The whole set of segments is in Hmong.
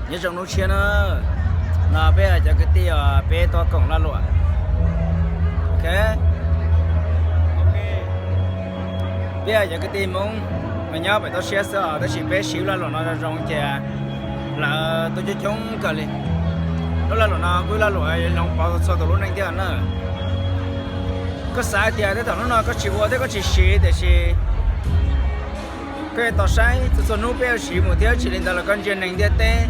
Nyob zoo hnub tshiab na, no peb cov kwv tij os peb tuaj koom lag luam. Ok, peb cov kwv tij Hmoob mas nyob pem toj siab xwb os, tab sis peb siv lag luam no zoo zoo ces lawv tuaj coob coob kawg li. Lub lag luam no kuj lag luam hloov pauv txhua tus lub neej thiab na. Koj xav hais tias tej thaum hnub no koj tsis ua thiab koj tsis siv, tiam sis koj yuav tos saib txhua txhua hnub peb yuav siv mus thiab, tsis li ntawd los koj ntsia neeg ntiaj teb,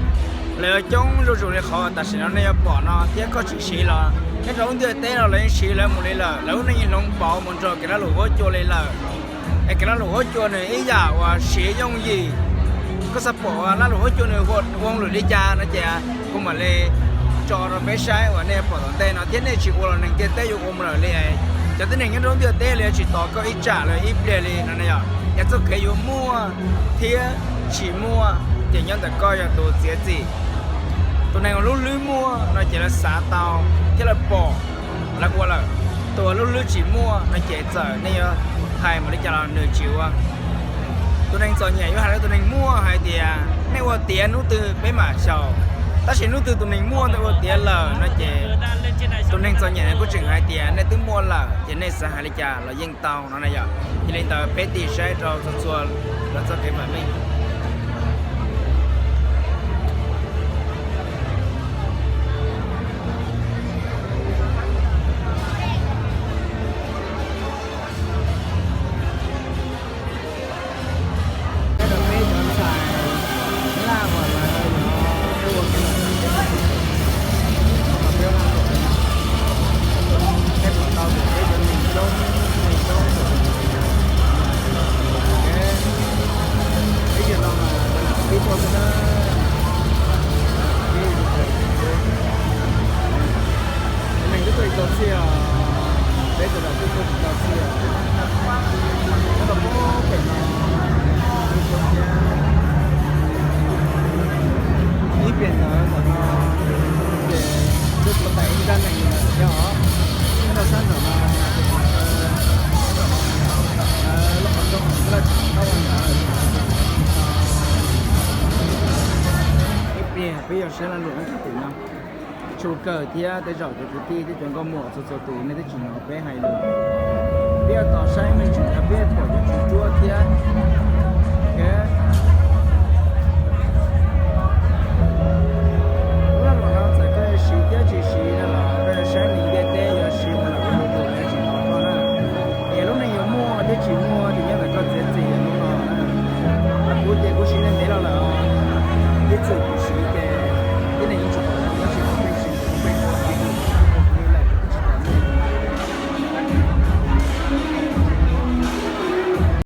lawv yuav coob zuj zus li qhov tam sim no nej yuav pom no thiab koj tsis siv los nyob rau lub ntiaj teb no lawv yeej siv lawv mus li lawm, lawv lub neej yeej hloov pauv mus nrog kev lag luam huab cua li lawm. Es kev lag luam huab cua nws ib yam uas siv yooj yim, koj xav pom lag luam huab cua nws ua hauj lwm li cas no ces kuv mam li tso rau peb saib uas nej pom tom ntej no thiab, nej tsis ua los neeg ntiaj teb yuav ua mus lawm li. Cov tib neeg nyob rau lub ntiaj teb li tsis tos koj ib tsam los ib pliag li no na yom. Yog txoj kev yuav muaj thiab tsis muaj ces nyob ntawm koj yog tus txiav txim. Tus neeg uas lub hlwb muaj no ces lawv xav tau thiab lawv pom, lawv ua lawm. Tus uas lub hlwb tsis muaj no ces txawm nej yuav hais mus li cas los nws tsis ua. Tus neeg txom nyem yuav hais rau tus neeg muaj hais tias nej ua tiav hnub twg peb mam xyaum, tab sis hnub twg tus neeg muaj ntawd ua tiav lawm no ces tus neeg txom nyem no kuj tseem hais tias nej twb muaj lawm ces nej xav hais li cas los yeej tau no na yom. Yog li ntawd peb tig saib rau txhua txhua lawv txoj kev vam meej. Peb cov ntxhais Nyab Laj uas lawv yuav tuaj ua kev lom zem peb tug tub, peb ua lag luam, peb pom tau tias peb cov neeg coob, neeg coob, peb yog no mas peb tuaj xwb na, peb ua kev lom zem. Neeg twb tuaj tsis tau txhij os, peb sawv daws twb tuaj tsis tau txhij os. Nyob rau pem no, ib pliag ntawd ntawm no ces twb tuaj tau ib nrab neeg li ntawd thiab os. Nyob rau sab nram no, lub qhov rooj laj tseem tau ua ntawd. Ib pliag peb yuav saib lag luam nyob rau tim no. Tshua kawg thiab tej zaum cov kwv tij thiab cov nkauj muam txhua txhua tus nej twb tsis hnov peb hais lus. Peb yuav tos saib me ntsis peb pom cov tswv cuab thiab.